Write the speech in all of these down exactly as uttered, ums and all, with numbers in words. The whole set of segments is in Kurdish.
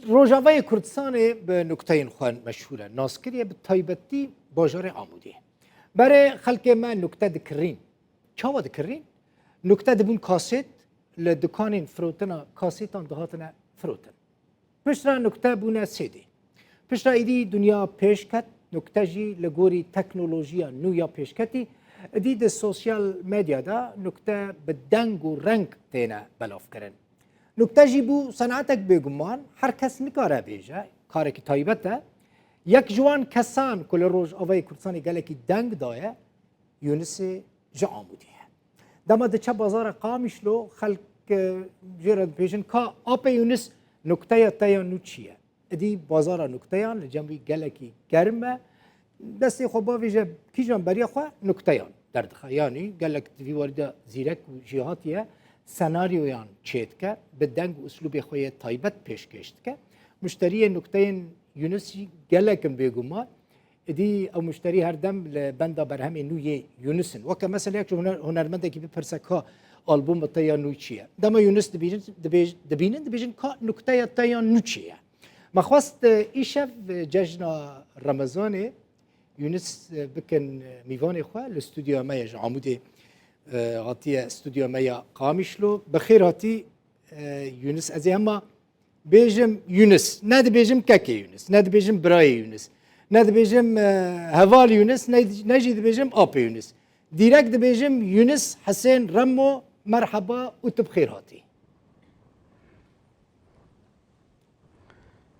Rojavayê Kurdistanê bi nukteyên xwe meşhûr e. Naskirî ye bi taybetî bajarê Amûdê. Berê xelkê me nukte dikirîn. Çawa dikirîn? Nukte dibûn kasêt, li dukanên firotina kasêtan dihatine firotin. Piştre nukte bûne C D. Piştre êdî dinya pêş ket, nukte jî li gorî teknolojiya nû ya pêşketî, êdî di sosyal medya de nukte bi deng û reng têne belavkirin. Nukte jî bû senatek bêguman, her kes nikare bêje, karekî taybet e. Yek ji wan kesan ku li Rojavayê Kurdistanê gelekî deng daye, Yûnisê ji Amûdê ye. Dema diçe bazara Qamişlo, xelk, e, jê re dibêjin, ka apê Yûnis, nukteya te ya nû çi ye? Êdî bazara nukteyan li cem wî gelekî germ e. Destê xwe bavêje kîjan beriya xwe nukteyan derdixe. Yanî gelek di vî warî de zîrek û jêhatî ye, senaryoyan çêdike, bi deng û uslûbê xwe yê taybet pêşkêş dike. Muşteriyê nukteyên Yûnis jî gelek in bêguman. Êdî ew muşterî her dem li benda berhemên nû yê Yûnis in. Weke mesela yek ji huner-, hunermendekî bipirse ka albûma te ya nû çi ye? Dema Yûnis dibînin, dibêj-, dibînin, dibêjin ka nukteya te ya nû çi ye? Me xwest, e, îşev, e, cejna Remezanê Yûnis, e, bikin, e, mîvanê xwe li stûdyoya me ye ji Amûdê, e, hatiye stûdyoya me ya Qamişlo. Bi xêr hatî, e, Yûnis. Ez ê hema bêjim Yûnis. Ne dibêjim kekê Yûnis. Ne dibêjim birayê Yûnis. Ne dibêjim, e, heval Yûnis. Ne, ne jî dibêjim apê Yûnis. Dîrek dibêjim Yûnis Hisên Remo, merheba û tu bi xêr hatî.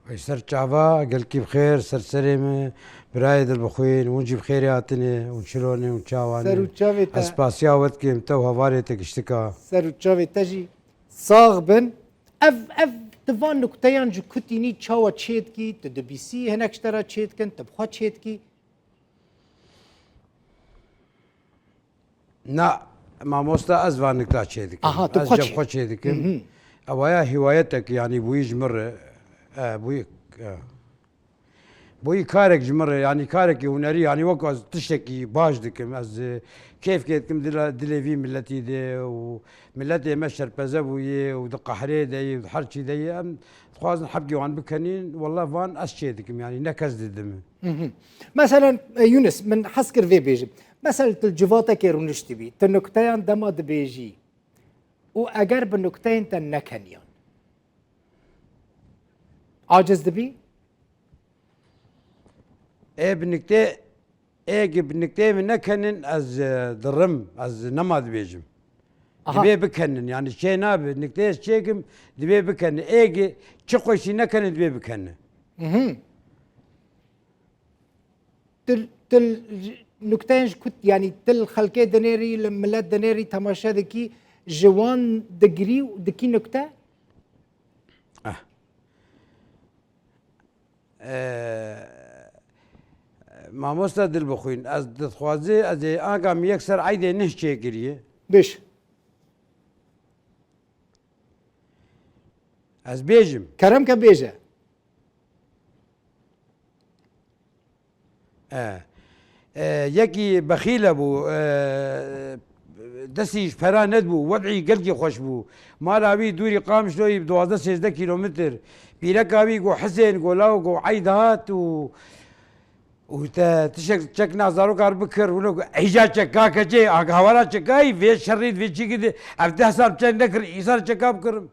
Ey ser çava, gelkî bi xêr, ser serê me, birayê dilbixwîn, hûn jî bi xêrê hatine, hûn çilo ne, hûn çawa ne? Ser û çavê te. Ez spasiya we dikim, te û hevalê te giştika. Ser û çavê te jî sax bin. Ev, ev, tu van nukteyan ji ku tînî çawa çêdikî, tu dibîsî, hinek ji te re çêdikin, tu bi xwe çêdikî? Na, mamosta, ez van nikta çêdikim. Aha, tu Ez xwe cem çê- xwe çêdikim. Mhm. Ewa ya hiwayetek, yanî bûyî ji min re, e, bûyî, e. Bûyî karek ji min re, yanî karekî hunerî, yanî wek ez tiştekî baş dikim. Ez, e, kêfkê dikim dila, dilê vî miletî de û miletê me şerpeze bûye û di qehrê de ye û di her çî de ye. Em dixwazin hebkê wan bikenîn. Wela van ez çêdikim, yanî ne kes didime. Mhm. Meselen, e, Yûnis, min hez kir vê bêjim. Meselen, tu li civatekê rûniştibî, tu nukteyan dema dibêjî û eger bi nukteyên te nekeniyan, aciz dibî? Ê bi niktê, ê gi bi nikteyê min nekenin, ez, e, dirim, ez nema dibêjim. Aha. Divê bikenin, yanî çê nabe, nikteyê ez çêkim, divê bikenin. Ê gi çi xweşî nekenin, divê bikenin. Mhm. Tu, tu nukteyên ji ku, yanî tu li xelkê dinêrî, li milet dinêrî, temaşe dikî, ji wan digirî û dikî nukte? Eh. Eh, mamosta Dilbixwîn, ez dixwazi, ez ê anka min yek ser eydê nih çêkiriye. Bêj. Ez bêjim. Kerem ke bêje. E, e, yekî bexîl hebû, e, destî ji pera nedibû, wed'î gelkî xweş bû. Mala wî dûrî Qamişloyî bi duwazdeh sêzdeh kîlometr. Pîreka wî got, Hisên, got, law, got, eyd hat û, û te tiştek çek na zarokar bikir, wilo got, hêja çeka keçê, aga hawara çekayî, vê şerî, vê çîkî de, ev deh sal çek nekir, îsal çeka bikirim.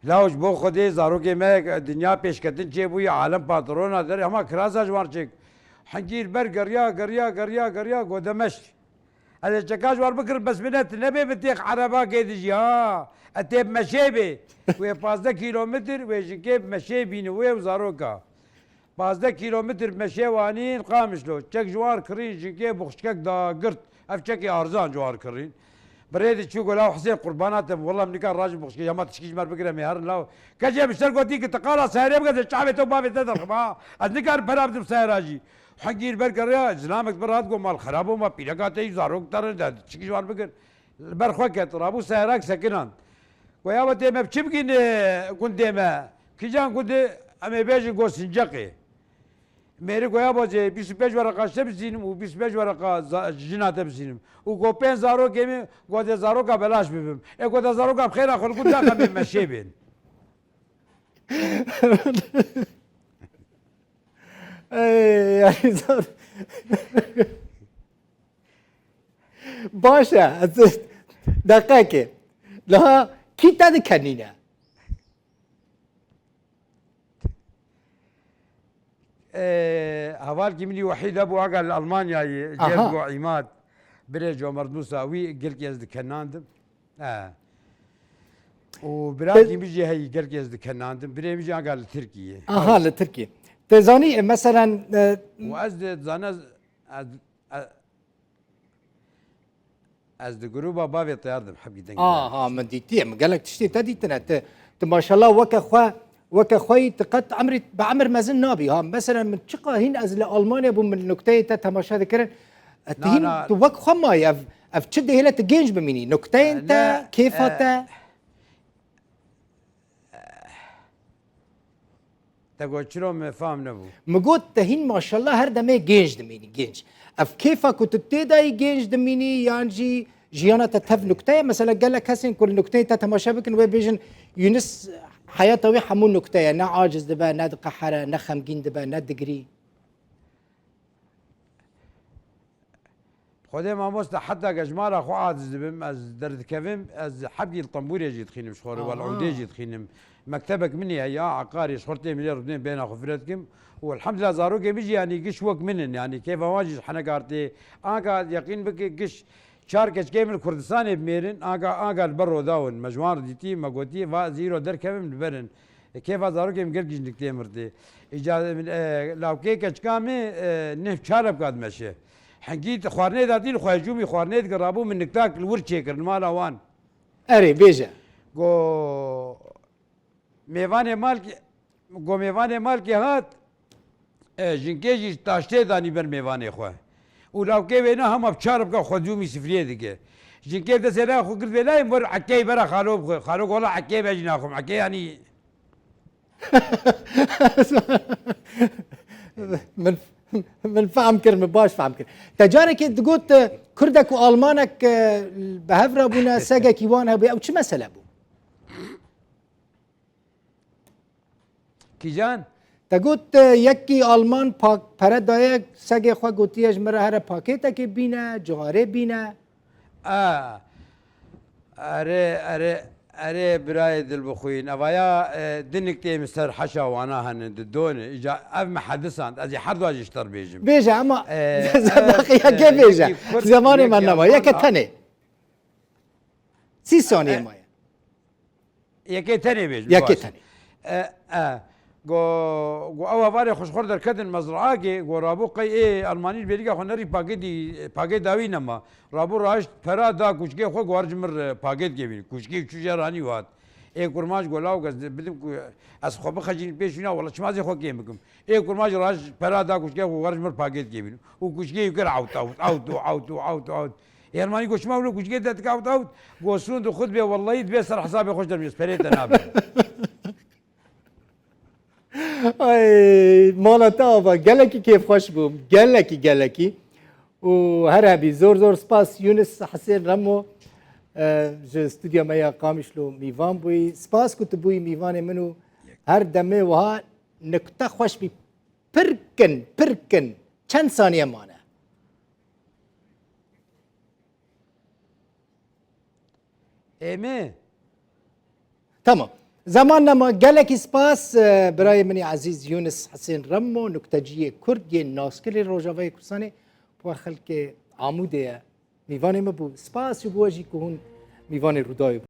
Law ji bo Xwedê zarokê me dinya pêşketin çêbûye, alem patrona derê hema kirasa ji wan çêk. Hingî li ber geriya, geriya, geriya, geriya, got, Demeşk. Ez ê çeka ji wan bikirim, bes bine tu nebê bi têx erebakê dijî ha. Ez tê bi meşê bê. Wê pazdeh kîlometr, wê jinkê bi meşê bîne, wê û zaroka. Pazdeh kîlometr meşê wanîn Qamişlo. Çek ji wan kirîn, jinkê buxçikek dagirt. Ev çekê arzan ji wan kirîn. Bi rê de çû, got, law Hisên, qurbana te bim, wela min nika rajin buxçikê, hema tişkî ji me re bigire, em ê herin law. Keçê bi ser gotî ki, tu qala seyarê bike, ez çavê te û bavê te derxim ha. Ez nikarim pera bidim seyara jî. Hingî li ber geriya, zilamek bi re hat, got, mal xerab bû, ma pîreka te yî, zarok te re de, tişkî ji wan bigir. Li ber xwe ket, rabû seyarak sekinan. Got, ya we tê me bi çi bigîn, e, gundê me? Kîjan gundê? Em ê bêjin, got, Sinceqê. Mêrik got, ya bacê, bîst û pênc wereqa ji te bistînim û bîst û pênc wereqa za-, ji jina te bistînim. Û got, pênc zarokê min, got, dê zaroka belaş bibim. Ê got, dê zaroka bi xêra xwe li gund daxem ê meşê bên. Ey, yani zor. Baş e, ez, deqekê. Niha kî te dikenîne? Ee, hevalkî min î wehî hebû, aga li Almanyayê, Aha. Cevgo Îmad, birê Comerd Musa, wî gelkî ez dikenandim. He. Û birakî min jî heyî, gelkî ez dikenandim. Birê min jî aga li Tirkiyê. Aha, li Tirkiyê. Te zanî, e, meselen, e, Û ez de zane, ez, ez, ez di grûba bavê teyar dim, hebî dengê. Aha, min dîtiye, min gelek tiştê te dîtine. Ti, ti maşallah weke xwe, weke xwe yî, ti qet emrî, bi emir mezin nabî. Ha, meselen min çiqa hîn ez li Almanya bûm, min nukteyê te temaşe dikirin. E, ti Na, hîn, na. tu wek xwe mayî, ev, ev çi dihêle tu genc bimînî? Nukteyên E, te, ne, kêfa e, te? Te got çiro me fam nebû. Min got, te hîn maşallah her demê genc dimînî, genc. Ev kêfa ku tu tê de yî genc dimînî, yan jî jiyana te tev nukte ye? Mesela gelek kesên ku li nukteyê te temaşe bikin, wê bêjin, Yûnis heyata wî hemû nukte ye, ne aciz dibe, ne diqehere, ne xemgîn dibe, ne digirî. Xwedê mamoste, heta ke ji mala xwe aciz dibim, ez derdikevim, ez hebkî li tembûrê jî dixînim ji xwe re, Aha. wel ûdê jî dixînim. Mektebek min heye ya eqarê, ji xwe têm lê rûdên bêhna xwe fire dikim. Û elhamdulillah zarokê min jî, yanî giş wek min in, yanî kêfa wan jî ji henek artê. Anka yeqîn bike giş çar keçikê min Kurdistanê bimêrin, anka, anka li ber roda win. Me ji wan re dîtî, me gotî, va ez îro derkevim li ber in. E, kêfa zarokê min gelkî ji niktê min re tê. Îca, e, lawkê keçika min, e, neh çar hebka dimeşe. Hingî xwarinê datîn xwe, hecûmî xwarinê dike, rabû min niktak li wir çêkir, li mala wan. Erê, bêje. Go, mêvanê malkê, go mêvanê malkê hat, e, jinkê jî taştê danî ber mêvanê xwe. Û lawkê wêne hema bi çar hebka xwe hecûmî sifriyê dike. Jinkê destê laya xwe girt vê layê, mir ekey bera xalo bixwe. Xalo go wela ekey be jî naxwim. Ekey yanî Min, min fehm kir, min baş fehm kir. Te carekê digot, e, Kurdek û Almanek, e, bi hev re bûne, segekî wan hebû. Ew çi mesele bû? Kîjan? Te got, e, yekî Alman pa-, pere daye, segê xwe gotiye ji min re here pakêtekê bîne, ciharê bîne. A, erê, erê, erê birayê dilbixwîn. Evaya, e, dinik têm ser heşa wana hene, di done. Îca ev me hedisand. Ez ê her dua jî ji te re bêjim. Bêje ama E, zedaqiyeke e, bêje. Yekî Kurd, Zemanê yekî me nema. Alman Yeke a- tenê. Sî saniye E, maye. Yekê tenê bêjim, Yekê baş. tenê. E, e, go, go ew hevalê xwe ji xwe derketin mezraakê, go rabû qey ê Almanî ji bêrîka xwe nerî pakêtî, pakêt dawî nema. Rabû raşt pera da kûçikê xwe, go her ji mir, e, pakêt kê bîn. Kûçikê çû jê ranî û hat. Ê kurmanc go law ez bidim ku ez xwe bixecînim pêş wîna, wela çima ez ê xwe kêm bikim. Ê kurmanc raşt pera da kûçikê xwe, go her ji mir pakêt kê bîn. Û kûçikê wî kir awt, awt, awt, awt, awt, awt. Ermanî got, "Çima wilo kûçikê te dike awt awt?" Got, "Sûnd û xwe dibê, wellahî dibê ser hesabê xwe ji te re bimîne, perê te nabe." Ay, mala te ava, gelekî kêfxweş bû. Gelekî, gelekî. Û her hebî, zor zor spas Yûnis Hesên Remo, e, ji stûdya me ya Qamişlo mîvan bûyî. Spas ku tu bûyî mîvanê min û her demê wiha nikte xweş bî. Pir kin, pir kin. Çend saniye mane? Ê me? Tamam. Zeman nema, gelekî spas, e, birayê min ê ezîz Yûnis Hesên Remo, nukteciyê Kurd yê naskirê Rojavayê Kurdistanê, bi we xelkê Amûdê ye. Mîvanê me bû. Spas ji bo we jî ku hûn mîvanê Rûdawê bûn.